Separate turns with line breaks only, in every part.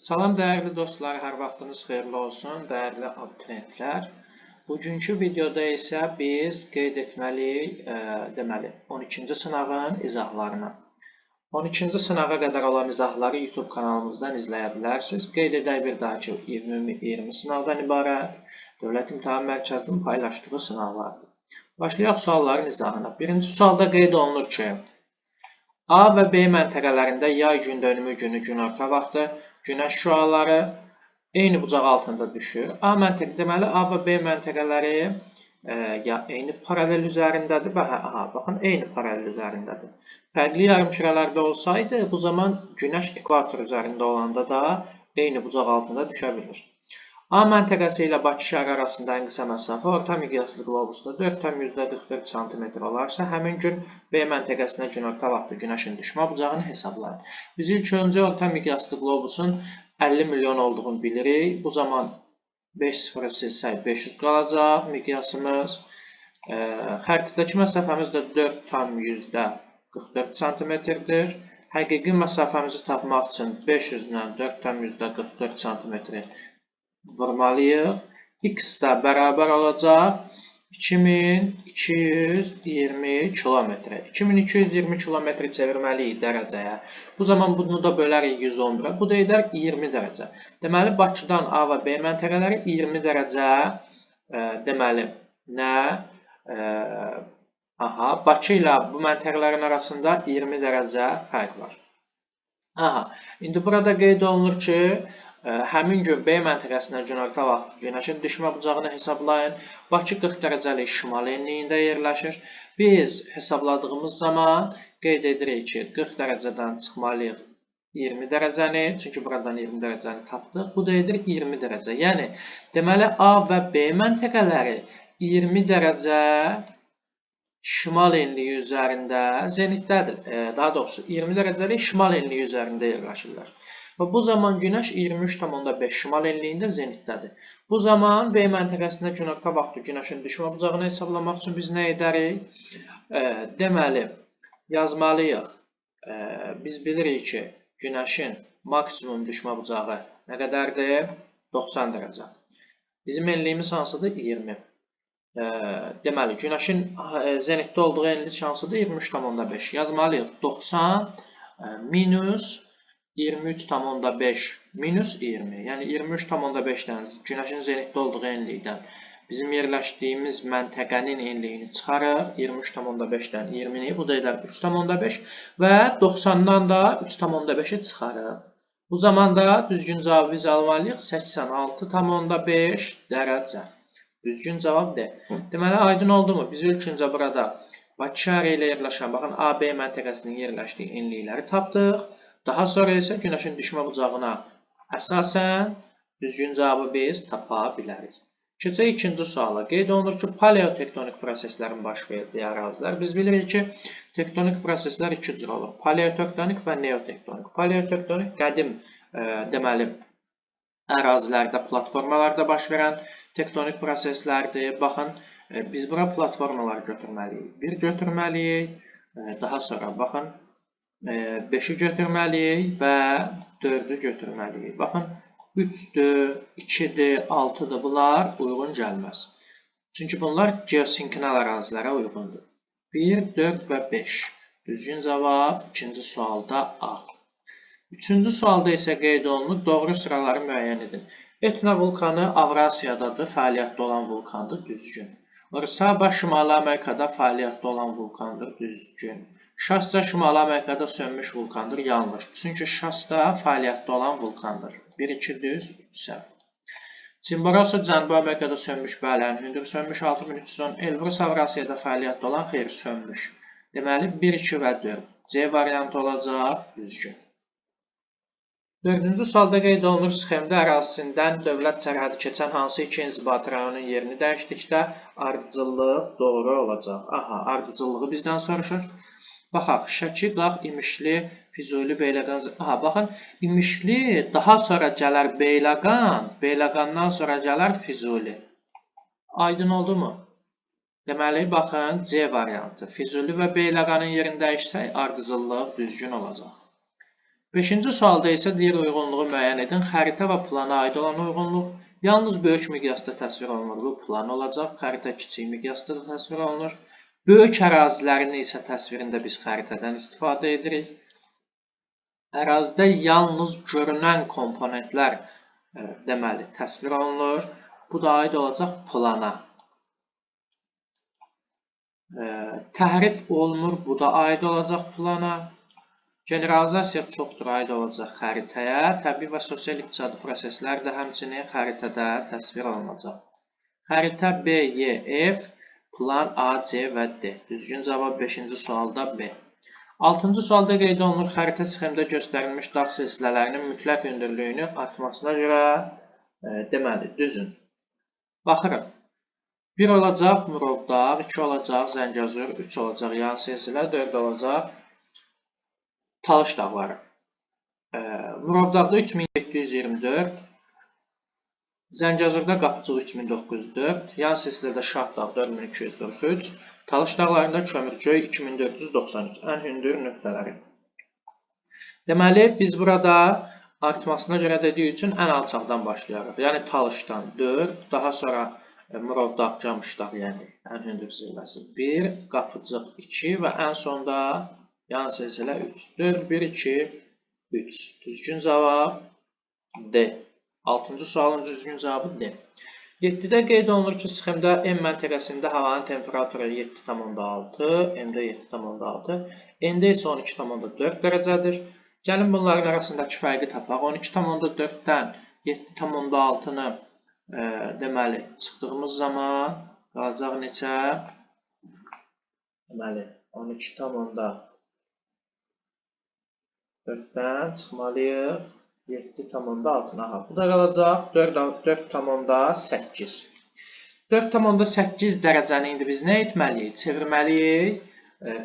Salam dəyərli dostlar, hər vaxtınız xeyirli olsun, dəyərli abituriyentlər. Bugünkü videoda isə biz qeyd etməliyik, deməli, 12-ci sınavın izahlarını. 12-ci sınava qədər olan izahları YouTube kanalımızdan izləyə bilərsiniz. Qeyd edək bir daha ki, ümumi 20 sınavdan ibarət Dövlət İmtahan Mərkəzinin paylaşdığı sınavlardır. Başlayaq sualların izahına. Birinci sualda qeyd olunur ki, A və B məntəqələrində yay gündönümü günü günorta vaxtı günəş şüaları eyni bucaq altında düşür. A məntəqə, deməli A və B məntəqələri ya eyni paralel üzərindədir və aha, baxın, eyni paralel üzərindədir. Fərqli yarımkürələrdə olsaydı, bu zaman günəş ekvator üzərində olanda da eyni bucaq altında düşə bilir. A məntəqəsi ilə Bakı şəhəri arasında ən qısa məsafə orta miqyaslı qlobusda 4,44 sm olarsa, həmin gün B məntəqəsinə günorta vaxtı günəşin düşmə bucağını hesablayın. Biz ilk öncə orta miqyaslı qlobusun 50 milyon olduğunu bilirik. Bu zaman 5 sıfırı silsək 500 qalacaq miqyasımız. Xəritədəki məsafəmiz də 4,44 sm-dir. Həqiqi məsafəmizi tapmaq üçün 500 ilə 4,44 sm-i vurmalıyıq. X də bərabər olacaq 2220 kilometrə. 2220 kilometri çevirməliyik dərəcəyə. Bu zaman bunu da bölərik 111-ə. Bu da edər 20 dərəcə. Deməli, Bakıdan A və B məntəqələri 20 dərəcə, deməli, nə? Aha, Bakı ilə bu məntəqələrin arasında 20 dərəcə fərq var. Aha, indi burada qeyd olunur ki, həmin gün B məntəqəsinə günorta vaxtı günəşin düşmə bucağını hesablayın. Bakı 40 dərəcəlik şimal enliyində yerləşir. Biz hesabladığımız zaman qeyd edirik ki, 40 dərəcədən çıxmalıyıq 20 dərəcəni, çünki buradan 20 dərəcəni tapdıq. Bu da edir 20 dərəcə. Yəni, deməli, A və B məntəqələri 20 dərəcə şimal enliyi üzərində zenitdədir. Daha doğrusu, 20 dərəcəlik şimal enliyi üzərində yerləşirlər. Və bu zaman günəş 23,5 şimal enliyində zenitdədir. Bu zaman B məntəqəsində günorta vaxtı günəşin düşmə bucağını hesablamaq üçün biz nə edərik? Deməli, yazmalıyıq. Biz bilirik ki, günəşin maksimum düşmə bucağı nə qədərdir? 90 dərəcə. Bizim enliyimiz hansıdır? 20. Deməli, günəşin zenitdə olduğu enlik hansıdır? 23,5. Yazmalıyıq. 90 minus 23,5 minus 20. Yəni 23,5-dən günəşin zenitdə olduğu enlikdən bizim yerləşdiyimiz məntəqənin enliyini çıxarıq. 23,5-dən 20-ni, bu da edər 3,5 və 90-dan da 3,5-i çıxarıq. Bu zaman da düzgün cavabı biz almalıyıq 86,5 dərəcə. Düzgün cavab D. Deməli, aydın oldu mu? Biz ilk öncə burada Bakı şəhəri ilə yerləşən, baxın, AB məntəqəsinin yerləşdiyi enlikləri tapdıq. Daha sonra isə günəşin düşmə bucağına əsasən düzgün cavabı biz tapa bilərik. Keçək ikinci suala. Qeyd olunur ki, paleotektonik proseslərin baş verdiyi ərazilər. Biz bilirik ki, tektonik proseslər iki cür olur. Paleotektonik və neotektonik. Paleotektonik qədim, deməli, ərazilərdə, platformalarda baş verən tektonik proseslərdir. Baxın, biz bura platformalar götürməliyik. 1 götürməliyik, daha sonra baxın, 5-i götürməliyik və 4-ü götürməliyik. Baxın, 3-dür, 2-dir, 6-dır, bunlar uyğun gəlməz. Çünki bunlar geosinklinal ərazilərə uyğundur. 1, 4 və 5. Düzgün cavab ikinci sualda A. Üçüncü sualda isə qeyd olunur, doğru sıraları müəyyən edin. Etna vulkanı Avrasiyadadır, fəaliyyətdə olan vulkandır, düzgün. Orsaba Şimali Amerikada fəaliyyətdə olan vulkandır, düzgün. Şasta Şimali Amerikada sönmüş vulkandır, yanlış. Çünki Şasta fəaliyyətdə olan vulkandır. 1, 2 düz, 3 səhv. Chimborazo Cənubi Amerikada sönmüş, bəli, ən hündür sönmüş, 6310. Elbrus Avrasiyada fəaliyyətdə olan, xeyr, sönmüş. Deməli, 1, 2 və 4. C variantı olacaq, düzgün. Dördüncü sualda qeyd olunur, sxemdə ərazisindən dövlət sərhədi keçən hansı iki inzibati rayonun yerini dəyişdikdə ardıcıllıq doğru olacaq. Aha, ardıcıllığı bizdən soruşur. Baxaq, Şəki, Qax, İmişli, Füzuli, Beyləqan. Aha, baxın, İmişli daha sonra gələr Beyləqan, Beyləqandan sonra gələr Füzuli. Aydın oldu mu? Deməli, baxın, C variantı. Füzuli və Beyləqanın yerini dəyişsək, ardıcıllıq düzgün olacaq. Beşinci sualda isə deyir uyğunluğu müəyyən edin. Xəritə və plana aid olan uyğunluq yalnız böyük miqyasda təsvir olunur. Bu plan olacaq. Xəritə kiçik miqyasda da təsvir olunur. Böyük ərazilərin isə təsvirində biz xəritədən istifadə edirik. Ərazidə yalnız görünən komponentlər deməli təsvir olunur. Bu da aid olacaq plana. Təhrif olunur. Bu da aid olacaq plana. Generalizasiya çoxdur, aid olacaq xəritəyə. Təbii və sosial-iqtisadi proseslər də həmçinin xəritədə təsvir olunacaq. Xəritə B, Y, F, plan A, C və D. Düzgün cavab 5-ci sualda B. 6-cı sualda qeyd olunur, xəritə sxemdə göstərilmiş dağ silsilələrinin mütləq hündürlüyünü artmasına görə deməli, düzün. Baxırıq. 1 olacaq Murovdağ, 2 olacaq Zəngəzur, 3 olacaq Yan silsilə, 4 olacaq Talış dağları. Murovdağda 3724, Zəngəzurda Qapıcıq 3904, Yan silsilədə Şahdağ 4243, Talış dağlarında Kömürköy 2493 ən hündür nöqtələri. Deməli, biz burada artmasına görə dediyi üçün ən alçaqdan başlayarıq. Yəni Talışdan 4, daha sonra Murovdağ, Camışdağ, yəni ən hündür zirvəsi 1, Qapıcıq 2 və ən sonda Yan silsilə 3. 4, 1, 2, 3. Düzgün cavab D. 6-cı sualın düzgün cavabı D. 7-də qeyd olunur ki, sxemdə M məntəqəsində havanın temperaturu 7,6, M-də 7,6, N-də isə 12,4 dərəcədir. Gəlin bunların arasındakı fərqi tapaq. 12,4-dən 7,6-nı deməli çıxdığımız zaman qalacaq neçə? Deməli 12,4-dən çıxmalıyıq 7,6-nı. Aha, bu da qalacaq 4,8. 4,8 dərəcəni indi biz nə etməliyik? Çevirməliyik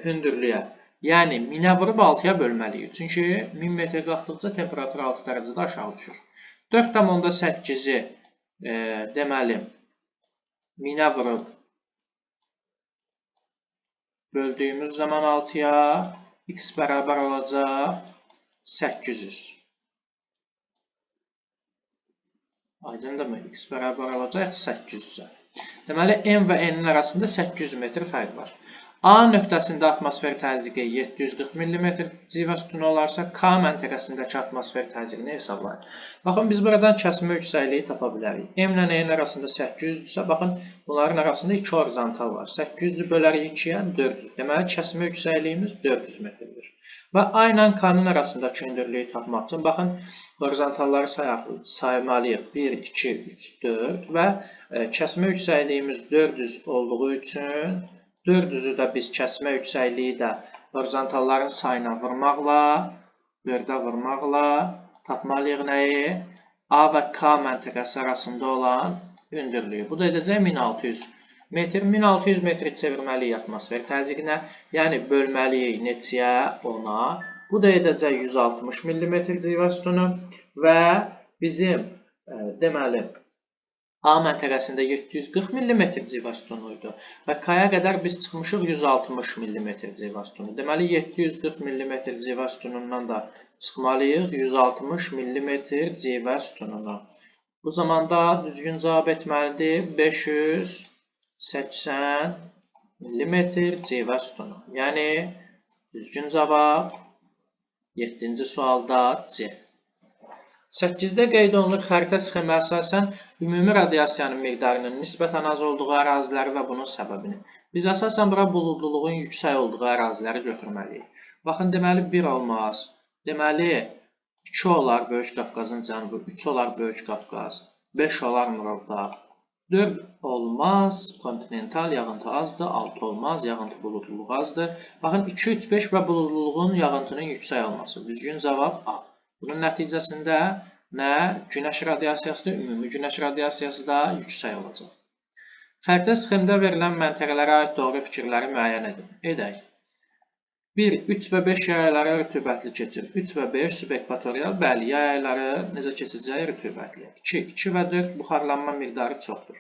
hündürlüyə. Yəni 1000-ə vurub 6-ya bölməliyik. Çünki 1000 metr qalxdıqca temperatur 6 dərəcədə aşağı düşür. 4,8-i deməli 1000-ə vurub böldüyümüz zaman 6-ya x bərabər olacaq 800. Aydındırmı? X bərabər olacaq 800-ə. Deməli, M və N-in arasında 800 metr fərq var. A nöqtəsində atmosfer təzyiqi 740 mm civə sütunu olarsa, K məntəqəsindəki atmosfer təzyiqini hesablayın. Baxın, biz buradan kəsmə yüksəkliyi tapa bilərik. M ilə N-in arasında 800-dürsə, baxın, bunların arasında 2 horizontal var. 800-ü bölərik 2-yə 400. Deməli, kəsmə yüksəkliyimiz 400 metrdir. Və A ilə K-nın arasındakı hündürlüyü tapmaq üçün, baxın, horizontalları saymalıyıq. 1, 2, 3, 4 və kəsmə yüksəkliyimiz 400 olduğu üçün 400-ü də biz kəsmə yüksəkliyi də horizontalların sayına vurmaqla, 4-ə vurmaqla tapmalıyıq nəyi? A və K məntəqəsi arasında olan hündürlüyü. Bu da edəcək 1600 metr. 1600 metri çevirməliyik atmosfer təzyiqinə, yəni bölməliyik neçəyə? 10-a. Bu da edəcək 160 mm civə sütunu və bizim deməli A məntəqəsində 740 mm civə sütunu idi və K-ya qədər biz çıxmışıq 160 mm civə sütunu. Deməli 740 mm civə sütunundan da çıxmalıyıq 160 mm civə sütununa. Bu zamanda düzgün cavab etməlidir 580 mm civə sütunu. Yəni düzgün cavab 7-ci sualda C. 8-də qeyd olunur, xəritə sxemi əsasən ümumi radiasiyanın miqdarının nisbətən az olduğu əraziləri və bunun səbəbini. Biz əsasən bura buludluluğun yüksək olduğu əraziləri götürməliyik. Baxın, deməli 1 olmaz, deməli 2 olar Böyük Qafqazın cənubu, 3 olar Böyük Qafqaz, 5 olar Murovdağ, 4 olmaz, kontinental yağıntı azdır, 6 olmaz, yağıntı buludluluğu azdır. Baxın, 2, 3, 5 və buludluluğun yağıntının yüksək olması. Düzgün cavab A. Bunun nəticəsində nə? Günəş radiasiyası da, ümumi günəş radiasiyası da yüksək olacaq. Xəritə sxemdə verilən məntəqələrə aid doğru fikirləri müəyyən edin. Edək. 1, 3 və 5 yay ayları rütubətli keçir. 3 və 5 subekvatorial, bəli, yay ayları necə keçəcək? Rütubətli. 2, 2 və 4 buxarlanma miqdarı çoxdur.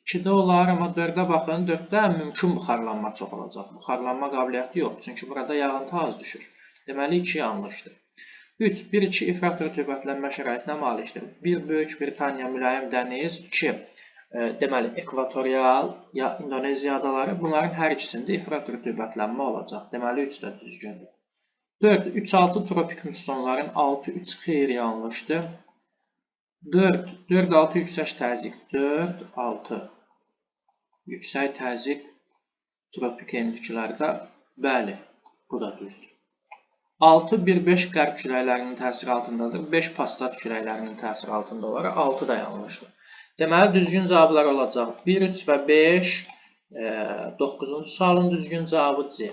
2-də olar, amma 4-ə baxın, 4-də mümkün buxarlanma çox olacaq. Buxarlanma qabiliyyəti yox, çünki burada yağıntı az düşür. Deməli, 2 yanlışdır. 3. 1-2 ifrat rütubətlənmə şəraitinə malikdir. 1. Böyük Britaniya mülayim dəniz. 2. Deməli, ekvatorial ya İndoneziya adaları. Bunların hər ikisində ifrat rütubətlənmə olacaq. Deməli, 3 də düzgündür. 4. 3-6 tropik mussonların 6-3 xeyir yanlışdır. 4. 4-6 yüksək təzyiq. 4-6 yüksək təzyiq tropik enliklərdə. Bəli, bu da düzdür. 6-1-5 qərb küləklərinin təsiri altındadır. 5 passat küləklərinin təsiri altında olaraq 6 da yanlışdır. Deməli, düzgün cavablar olacaq. 1, 3 və 5. 9-cu sualın düzgün cavabı C.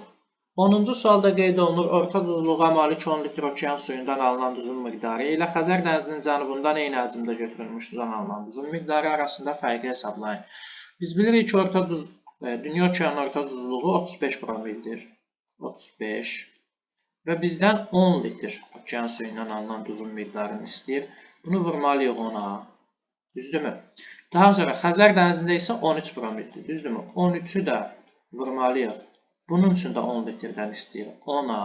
10-cu sualda qeyd olunur, orta duzluğa malik 10 litr okean suyundan alınan duzun miqdarı ilə Xəzər dənizinin cənubundan eyni həcmdə götürülmüş sudan alınan duzun miqdarı arasında fərqi hesablayın. Biz bilirik ki, orta duz, dünya okeanının orta duzluğu 35 promildir. 35 və bizdən 10 litr okean suyundan alınan duzun miqdarını istəyir. Bunu vurmalıyıq ona. Düzdürmü? Daha sonra Xəzər dənizində isə 13 promildir. Düzdürmü? 13-ü də vurmalıyıq. Bunun üçün də 10 litrdən istəyir. 10-a.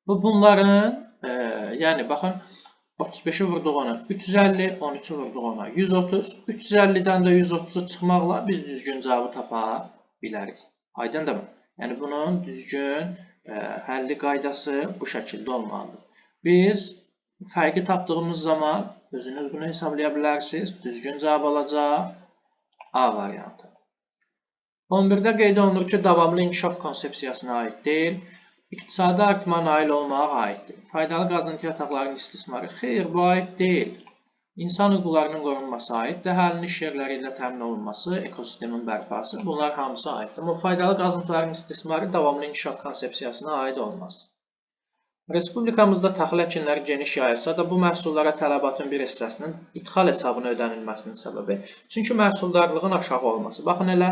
Bu bunların, yəni baxın, 35-i vurduq ona 350, 13-ü vurduq ona 130. 350-dən də 130-u çıxmaqla biz düzgün cavabı tapa bilərik. Aydındırmı? Yəni bunun düzgün həlli qaydası bu şəkildə olmalıdır. Biz fərqi tapdığımız zaman özünüz bunu hesablaya bilərsiniz. Düzgün cavab olacaq A variantı. 11-də qeyd olunur ki, davamlı inkişaf konsepsiyasına aid deyil, iqtisadi artıma nail olmağa aiddir. Faydalı qazıntı yataqlarının istismarı, xeyr, bu aid deyil. İnsan hüquqlarının qorunması aiddir, əhalinin iş yerləri ilə təmin olunması, ekosistemin bərpası, bunlar hamısı aiddir. Amma faydalı qazıntıların istismarı davamlı inkişaf konsepsiyasına aid olmaz. Respublikamızda taxıl əkinləri geniş yayılsa da bu məhsullara tələbatın bir hissəsinin idxal hesabına ödənilməsinin səbəbi, çünki məhsuldarlığın aşağı olması. Baxın elə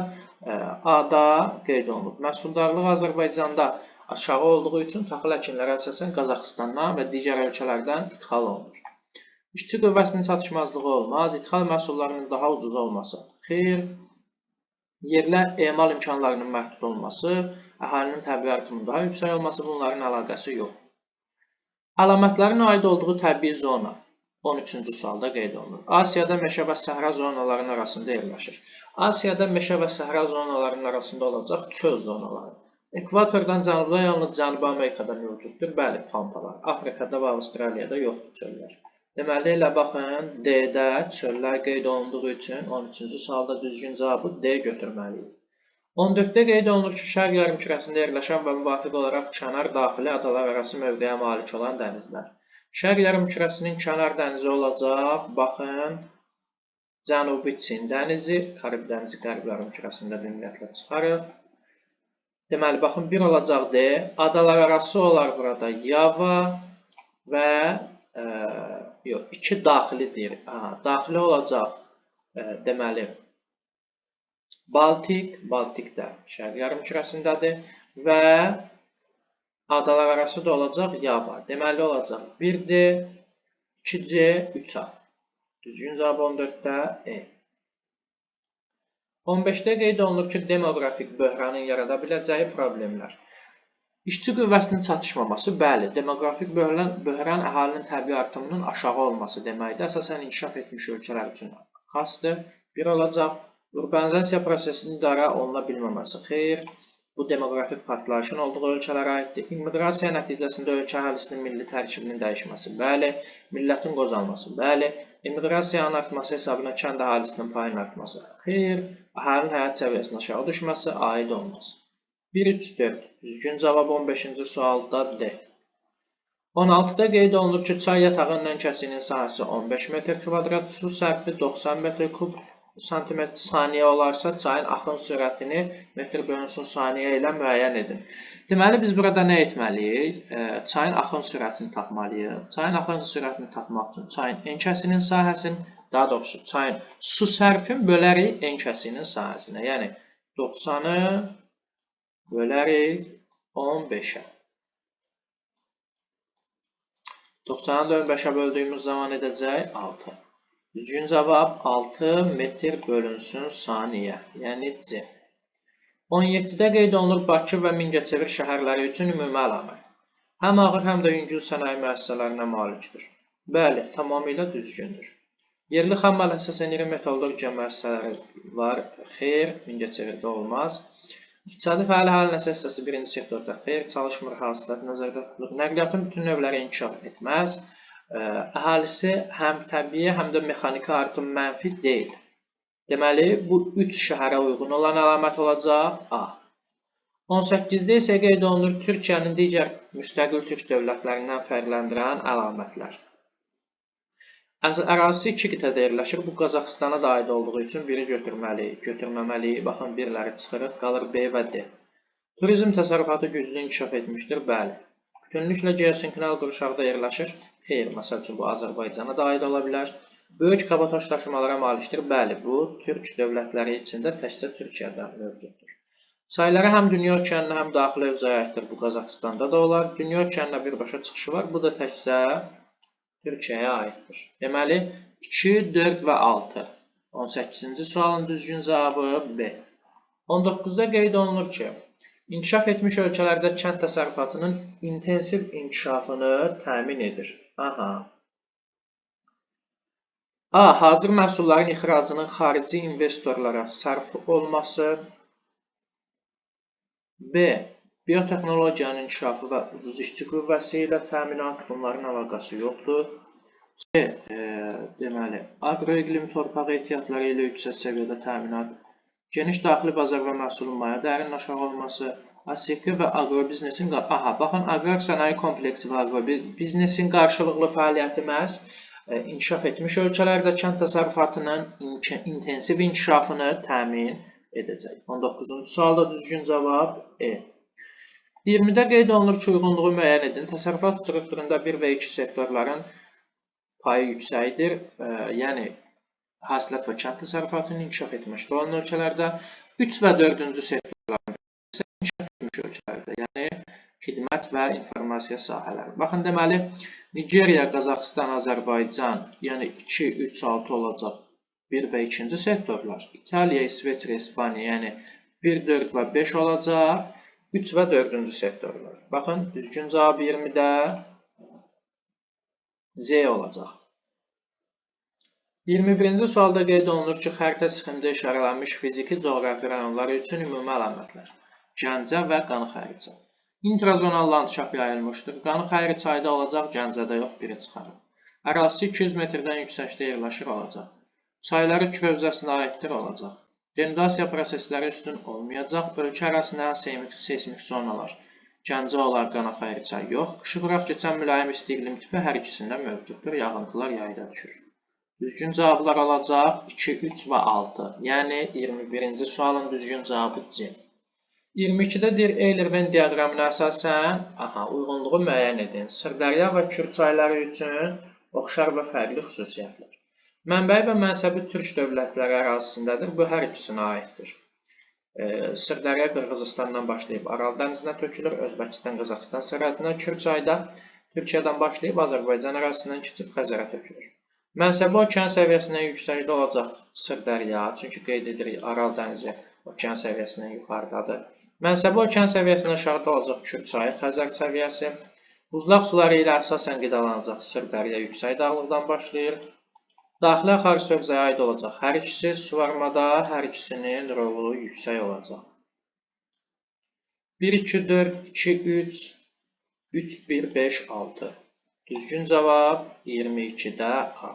A-da qeyd olunub. Məhsuldarlıq Azərbaycanda aşağı olduğu üçün taxıl əkinləri əsasən Qazaxıstandan və digər ölkələrdən idxal olunur. İşçi qüvvəsinin çatışmazlığı olmaz, idxal məhsullarının daha ucuz olması. Xeyr, yerli emal imkanlarının məhdud olması, əhalinin təbii artımının daha yüksək olması, bunların əlaqəsi yox. Əlamətlərin aid olduğu təbii zona 13-cü sualda qeyd olunur. Asiyada meşə və səhra zonalarının arasında yerləşir. Asiyada meşə və səhra zonalarının arasında olacaq çöl zonaları. Ekvatordan cənubda yalnız Cənubi Amerikada mövcuddur. Bəli, pampalar. Afrikada və Avstraliyada yoxdur çöllər. Deməli, elə baxın, D-də çöllər qeyd olunduğu üçün 13-cü sualda düzgün cavabı D götürməliyik. 14-də qeyd olunur ki, Şərq yarımkürəsində yerləşən və müvafiq olaraq kənar daxili adalar arası mövqeyə malik olan dənizlər. Şərq yarımkürəsinin kənar dənizi olacaq. Baxın, Cənubi Çin dənizi, Karib dənizi Qərb yarımkürəsində ümumiyyətlə çıxarıq. Deməli, baxın, bir olacaq D, adalar arası olar burada Yava və yox, iki daxili deyir. Aha, daxili olacaq, deməli, Baltik, Baltik də Şərq yarımkürəsindədir və adalar arası da olacaq Yava. Deməli, olacaq 1D, 2C, 3A. Düzgün cavab 14-də E. 15-də qeyd olunur ki, demoqrafik böhranın yarada biləcəyi problemlər. İşçi qüvvəsinin çatışmaması, bəli, demoqrafik böhran əhalinin təbii artımının aşağı olması deməkdir. Əsasən inkişaf etmiş ölkələr üçün xasdır. Bir olacaq. Urbanizasiya prosesinin idarə oluna bilməməsi, xeyr, bu demoqrafik partlayışın olduğu ölkələrə aiddir. İmmiqrasiya nəticəsində ölkə əhalisinin milli tərkibinin dəyişməsi, bəli, millətin qocalması, bəli, immiqrasiyanın artması hesabına kənd əhalisinin payının artması, xeyr, əhalinin həyat səviyyəsinin aşağı düşməsi aid olmaz. 1, 3, 4. Düzgün cavab 15-ci sualda D. 16-da qeyd olunur ki, çay yatağının kəsiyinin sahəsi 15 metr kvadrat, su sərfi 90 metr kub santimetr saniyə olarsa, çayın axın sürətini metr bölünsün saniyə ilə müəyyən edin. Deməli, biz burada nə etməliyik? Çayın axın sürətini tapmalıyıq. Çayın axın sürətini tapmaq üçün çayın en kəsiyinin sahəsini, daha doğrusu çayın su sərfini bölərik en kəsiyinin sahəsinə. Yəni, 90-ı bölərik 15-ə. 90-ı da 15-ə böldüyümüz zaman edəcək 6. Düzgün cavab 6 metr bölünsün saniyə, yəni C. 17-də qeyd olunur Bakı və Mingəçevir şəhərləri üçün ümumi əlamət. Həm ağır, həm də yüngül sənaye müəssisələrinə malikdir. Bəli, tamamilə düzgündür. Yerli xammal əsasən iri metallurgiya müəssisələri var. Xeyr, Mingəçevirdə olmaz. İqtisadi fəal əhalinin əsas hissəsi birinci sektorda xeyr, çalışmır, hasilat nəzərdə tutulur. Nəqliyyatın bütün növləri inkişaf etməz. Əhalisi həm təbii, həm də mexaniki artım mənfi deyil. Deməli, bu 3 şəhərə uyğun olan əlamət olacaq A. 18-də isə qeyd olunur Türkiyənin digər müstəqil türk dövlətlərindən fərqləndirən əlamətlər. Ərazisi iki qitədə yerləşir. Bu Qazaxıstana da aid olduğu üçün biri götürməliyik, götürməməliyik. Baxın, birləri çıxırıq, qalır B və D. Turizm təsərrüfatı güclü inkişaf etmişdir. Bəli. Bütünlüklə geosinklinal qurşaqda yerləşir. Xeyr, məsəl üçün bu Azərbaycana da aid ola bilər. Böyük kabotaj daşımalara malikdir. Bəli, bu türk dövlətləri içində təkcə Türkiyədə mövcuddur. Çayları həm dünya okeanına, həm daxili hövzəyə aiddir. Bu Qazaxıstanda da olar. Dünya okeanına birbaşa çıxışı var. Bu da təkcə Türkiyəyə aiddir. Deməli, 2, 4 və 6. 18-ci sualın düzgün cavabı B. 19-da qeyd olunur ki, inkişaf etmiş ölkələrdə kənd təsərrüfatının intensiv inkişafını təmin edir. Aha. A. Hazır məhsulların ixracının xarici investorlara sərf olması. B. Biotexnologiyanın inkişafı və ucuz işçi qüvvəsi ilə təminat, bunların əlaqəsi yoxdur. C. Deməli, aqroiqlim torpaq ehtiyatları ilə yüksək səviyyədə təminat, geniş daxili bazar və məhsulun maya dəyərinin aşağı olması, ASK və aqrobiznesin, aha, baxın, aqrar sənaye kompleksi və aqrobiznesin qarşılıqlı fəaliyyəti məhz inkişaf etmiş ölkələrdə kənd təsərrüfatının intensiv inkişafını təmin edəcək. 19-cu sualda düzgün cavab E. 20-də qeyd olunur ki, uyğunluğu müəyyən edin. Təsərrüfat strukturunda 1 və 2 sektorların payı yüksəkdir. Yəni, hasilat və kənd təsərrüfatının inkişaf etməkdə olan ölkələrdə, 3 və 4-cü sektorların isə inkişaf etmiş ölkələrdə, yəni xidmət və informasiya sahələri. Baxın, deməli, Nigeriya, Qazaxıstan, Azərbaycan, yəni 2, 3, 6 olacaq 1 və 2-ci sektorlar. İtaliya, İsveçrə, İspaniya, yəni 1, 4 və 5 olacaq. 3 və 4-cü sektorlar. Baxın, düzgün cavab 20-də C olacaq. 21-ci sualda qeyd olunur ki, xəritə sxemdə işarələnmiş fiziki coğrafi rayonları üçün ümumi əlamətlər. Gəncə və Qanxayırçay. İntrazonal landşaft yayılmışdır. Qanxayırı çayda olacaq, Gəncədə yox, biri çıxarır. Ərazisi 200 metrdən yüksəkdə yerləşir olacaq. Çayları Kür hövzəsinə aiddir olacaq. Denudasiya prosesləri üstün olmayacaq. Ölkə ərazisində seysmik zonalar. Gəncə olar, Qanaxayırı çay yox. Qışı quraq keçən mülayim isti iqlim tipi hər ikisində mövcuddur. Yağıntılar yayda düşür. Düzgün cavablar olacaq 2, 3 və 6. Yəni 21-ci sualın düzgün cavabı C. 22-də deyir Euler-Venn diaqramına əsasən uyğunluğu müəyyən edin. Sırdərya və Kür çayları üçün oxşar və fərqli xüsusiyyətlər. Mənbəyi və mənsəbi türk dövlətləri ərazisindədir. Bu hər ikisinə aiddir. Sırdərya Qırğızıstandan başlayıb Aral dənizinə tökülür. Özbəkistan, Qazaxıstan sərhədinə, Kür çayı da Türkiyədən başlayıb Azərbaycan ərazisindən keçib Xəzərə tökülür. Mənsəbi okean səviyyəsindən yüksəkdə olacaq Sırdərya, çünki qeyd edirik Aral dənizi okean səviyyəsindən yuxarıdadır. Mənsəbi okean səviyyəsindən aşağıda olacaq Kür çayı, Xəzər səviyyəsi. Buzlaq suları ilə əsasən qidalanacaq Sırdərya yüksək dağlıqdan başlayır. Daxili axarı hövzəyə aid olacaq. Hər ikisi suvarmada hər ikisinin rolu yüksək olacaq. 1, 2, 4, 2, 3, 3, 1, 5, 6. Düzgün cavab 22-də A.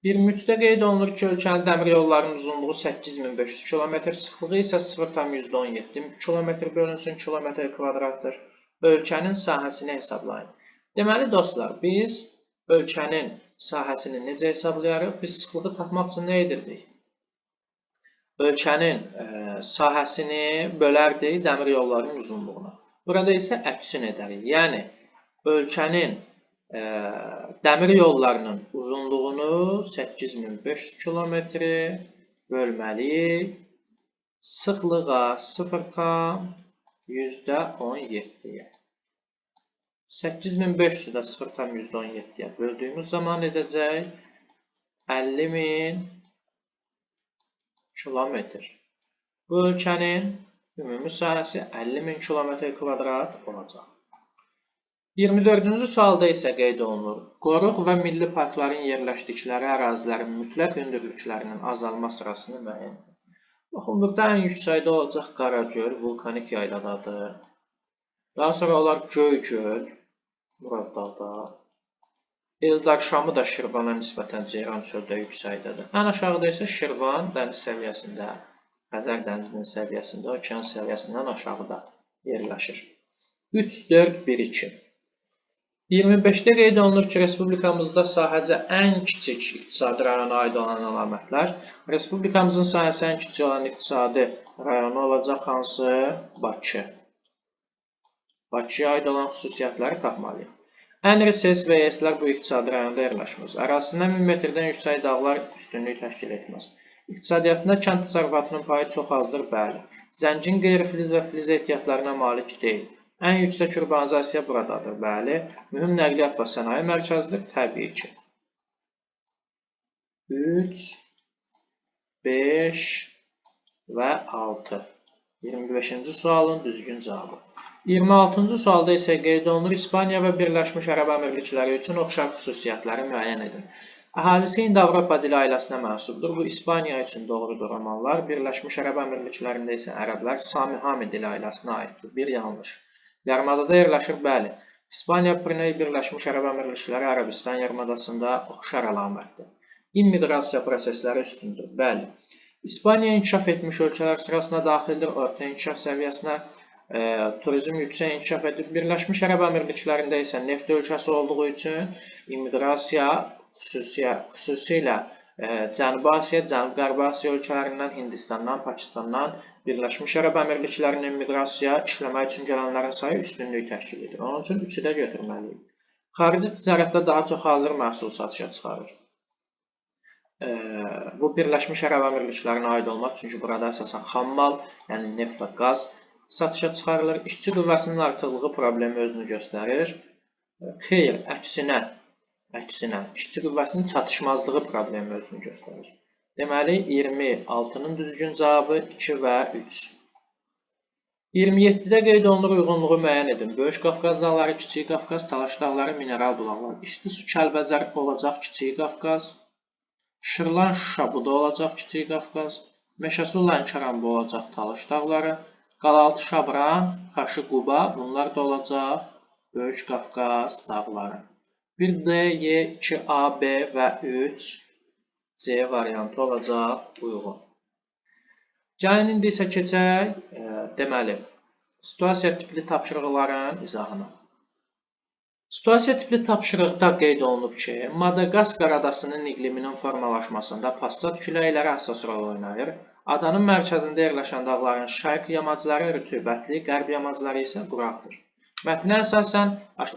23-də qeyd olunur ki, ölkənin dəmir yollarının uzunluğu 8500 km, sıxlığı isə 0,17 km bölünsün kilometr kvadratdır. Ölkənin sahəsini hesablayın. Deməli dostlar, biz ölkənin sahəsini necə hesablayarıq? Biz sıxlığı tapmaq üçün nə edirdik? Ölkənin sahəsini bölərdik dəmir yollarının uzunluğuna. Burada isə əksin edərik. Yəni, ölkənin dəmir yollarının uzunluğunu 8500 kilometri bölməliyik. Sıxlığa 0,17-yə. 8500-ü də 0,17-yə böldüyümüz zaman edəcək 50.000 kilometr. Bu ölkənin ümumi sahəsi 50.000 kilometr kvadrat olacaq. 24-cü sualda isə qeyd olunur. Qoruq və milli parkların yerləşdikləri ərazilərin mütləq hündürlüklərinin azalma sırasını müəyyən edin. Baxın, burada ən yüksəkdə olacaq Qaragöl, vulkanik yayladadır. Daha sonra olar Göygöl, Muraddağda. Eldar Şamı da Şirvana nisbətən Ceyran çöldə yüksəkdədir. Ən aşağıda isə Şirvan dəniz səviyyəsində, Xəzər dənizinin səviyyəsində, okean səviyyəsindən aşağıda yerləşir. 3, 4, 1, 2. 25-də qeyd olunur ki, Respublikamızda sahəcə ən kiçik iqtisadi rayona aid olan əlamətlər. Respublikamızın sahəsi ən kiçik olan iqtisadi rayonu olacaq hansı? Bakı. Bakıya aid olan xüsusiyyətləri tapmalıyıq. Ən iri SES və ES-lər bu iqtisadi rayonda yerləşməz. Ərazisindən 1000 metrdən yüksək dağlar üstünlük təşkil etməz. İqtisadiyyatında kənd təsərrüfatının payı çox azdır, bəli. Zəngin qeyri-filiz və filiz ehtiyatlarına malik deyil. Ən yüksək urbanizasiya buradadır, bəli. Mühüm nəqliyyat və sənaye mərkəzidir, təbii ki. 3, 5 və 6. 25-ci sualın düzgün cavabı. 26-cı sualda isə qeyd olunur, İspaniya və Birləşmiş Ərəb Əmirlikləri üçün oxşar xüsusiyyətləri müəyyən edin. Əhalisi Hind-Avropa dili ailəsinə mənsubdur. Bu İspaniya üçün doğrudur romanlar. Birləşmiş Ərəb Əmirliklərində isə ərəblər Sami-Hami dili ailəsinə aiddir. Bir yanlış. Yarımadada yerləşir, bəli. İspaniya, Brunei, Birləşmiş Ərəb Əmirlikləri Ərəbistan yarımadasında oxşar əlamətdir. İmmiqrasiya prosesləri üstündür, bəli. İspaniya inkişaf etmiş ölkələr sırasına daxildir, orta inkişaf səviyyəsinə, turizm yüksək inkişaf edib. Birləşmiş Ərəb Əmirliklərində isə neft ölkəsi olduğu üçün immiqrasiya xüsusilə Cənubi Asiya, Cənub-Qərbi Asiya ölkələrindən, Hindistandan, Pakistandan Birləşmiş Ərəb Əmirliklərinə immiqrasiya işləmək üçün gələnlərin sayı üstünlük təşkil edir. Onun üçün üçü də götürməliyik. Xarici ticarətdə daha çox hazır məhsul satışa çıxarır. Bu Birləşmiş Ərəb Əmirliklərinə aid olmaz, çünki burada əsasən xam mal, yəni neft və qaz satışa çıxarılır. İşçi qüvvəsinin artıqlığı problemi özünü göstərir. Xeyr, əksinə, işçi qüvvəsinin çatışmazlığı problemi özünü göstərir. Deməli, 26-nın düzgün cavabı 2 və 3. 27-də qeyd olunur uyğunluğu müəyyən edin. Böyük Qafqaz dağları, Kiçik Qafqaz, Talaş dağları, mineral bulaqlar. İsti su Kəlbəcər olacaq Kiçik Qafqaz. Şırlan Şuşa bu da olacaq Kiçik Qafqaz. Meşəsu Lənkəran bu olacaq Talış dağları. Qalaltı Şabran, Xaşı Quba bunlar da olacaq Böyük Qafqaz dağları. 1D, Y, 2A, B və 3 C variantı olacaq uyğun. Gəlin indi isə keçək, deməli, situasiya tipli tapşırıqların izahına. Situasiya tipli tapşırıqda qeyd olunub ki, Madagaskar adasının iqliminin formalaşmasında passat küləkləri əsas rol oynayır. Adanın mərkəzində yerləşən dağların şərq yamacları rütubətli, qərb yamacları isə quraqdır. Mətnə əsasən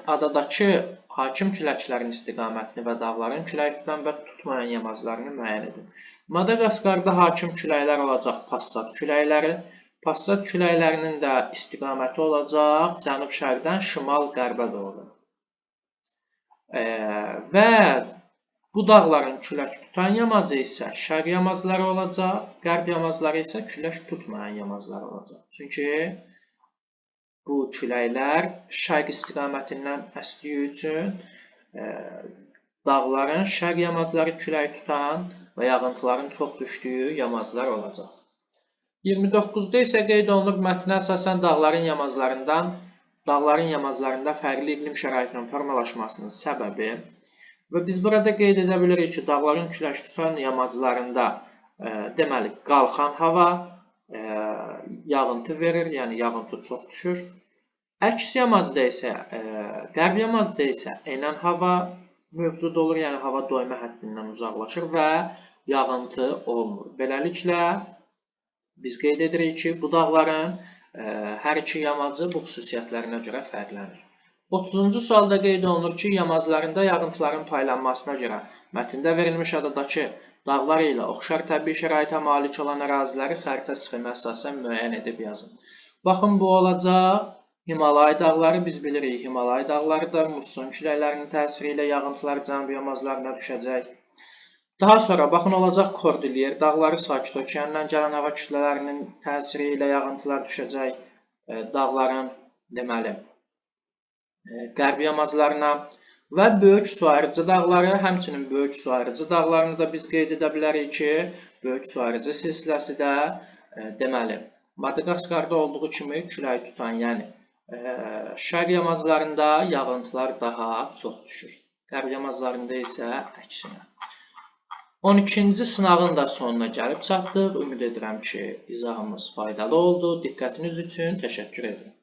adadakı hakim küləklərin istiqamətini və dağların külək tutan və tutmayan yamaclarını müəyyən edin. Madagaskarda hakim küləklər olacaq passat küləkləri. Passat küləklərinin də istiqaməti olacaq cənub-şərqdən şimal-qərbə doğru. Və bu dağların külək tutan yamacı isə şərq yamacları olacaq, qərb yamacları isə külək tutmayan yamacları olacaq. Çünki bu küləklər şərq istiqamətindən əsdiyi üçün dağların şərq yamacları külək tutan və yağıntıların çox düşdüyü yamaclar olacaq. 29-da isə qeyd olunub mətnə əsasən dağların yamaclarında fərqli iqlim şəraitinin formalaşmasının səbəbi və biz burada qeyd edə bilirik ki, dağların külək tutan yamaclarında deməli qalxan hava yağıntı verir, yəni yağıntı çox düşür. Əks yamacda isə, qərb yamacda isə enən hava mövcud olur, yəni hava doyma həddindən uzaqlaşır və yağıntı olmur. Beləliklə, biz qeyd edirik ki, bu dağların hər iki yamacı bu xüsusiyyətlərinə görə fərqlənir. 30-cu sualda qeyd olunur ki, yamaclarında yağıntıların paylanmasına görə mətndə verilmiş adadakı dağlar ilə oxşar təbii şəraitə malik olan əraziləri xəritə sxemi əsasən müəyyən edib yazın. Baxın, bu olacaq Himalay dağları. Biz bilirik, Himalay dağları da musson küləklərinin təsiri ilə yağıntılar cənub yamaclarına düşəcək. Daha sonra baxın, olacaq Kordilyer dağları, Sakit okeandan gələn hava kütlələrinin təsiri ilə yağıntılar düşəcək dağların, deməli, qərb yamaclarına və böyük su ayırıcı dağları, həmçinin böyük su ayırıcı dağlarını da biz qeyd edə bilərik ki, böyük su ayırıcı silsiləsi də deməli, Madaqaskarda olduğu kimi külək tutan, yəni şərq yamaclarında yağıntılar daha çox düşür. Qərb yamaclarında isə əksinə. 12-ci sınağın da sonuna gəlib çatdıq. Ümid edirəm ki, izahımız faydalı oldu. Diqqətiniz üçün təşəkkür edirəm.